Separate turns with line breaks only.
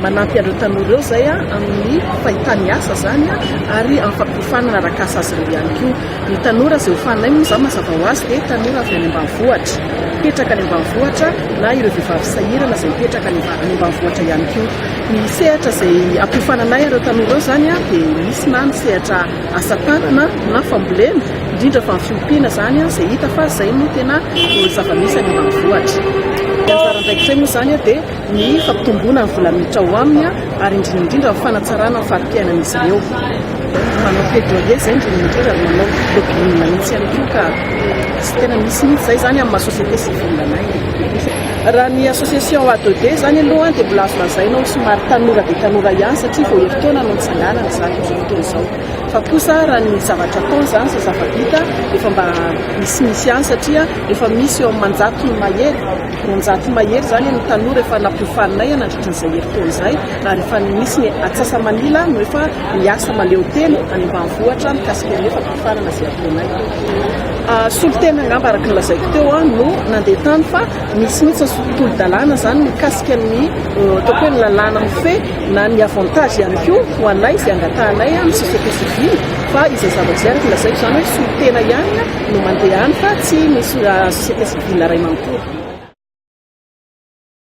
Manampy an'ireo tanora ireo izay amin'ny fahitany asa izany ary amin'ny fampiofanana arak'asa azy ireo ihany koa. Ny tanora izay hofaninay moa izany mazava ho azy dia tanora avy any ambanivohitra, mipetraka any ambanivohitra na ireo vehivavy sahirana izay mipetraka any ambanivohitra ihany koa. Ny sehatra izay ampiofananay ireo tanora ireo izany dia misy na ny sehatra asa tanana na fambolena, indrindra fa ny fiompiana izany izay hita fa izay no tena zava-misy any ambanivohitra. Ny anjara andraikitray moa izany dia ny fampitomboana ny vola miditra ao aminy ary indrindra indrindra ny fanatsarana ny fari-piainan'izy ireo. Manao plaidoyer izay indrindra indrindra ary manao lobbying mihitsy ihany koa ka tsy tena misy mihitsy izay izany amin'ny maha société civile anay. Raha ny association A2D izany aloha dia mbola azo lazaina ho somary tanora dia tanora ihany satria vao herintaona no nitsanganana izany amin'izao fotoana izao. Fa kosa raha ny zavatra atao izany izay zava-bita efa mba misimisy ihany satria efa misy eo amin'ny aman-jatony mahery, 200 mahery izany ny tanora efa nampiofaninay nandritra an'izay herintaona izay ary efa misy ny atsasa-manila no efa miasa mahaleotena any ambanivohitra mikasika ny fampiofanana izay ataonay. Solontena angamba araka ny lazaiko teo no nandeha tany fa misy mihitsy ny tolo-dalàna izany mikasika ny ataoko hoe ny lalàna mifehy na ny avantage ihany koa ho anay izay angatahanay amin'ny société civile fa izay zavatra izay araka ny lazaiko izany hoe solontena ihany no mandeha any fa tsy misy société civile iray manontolo.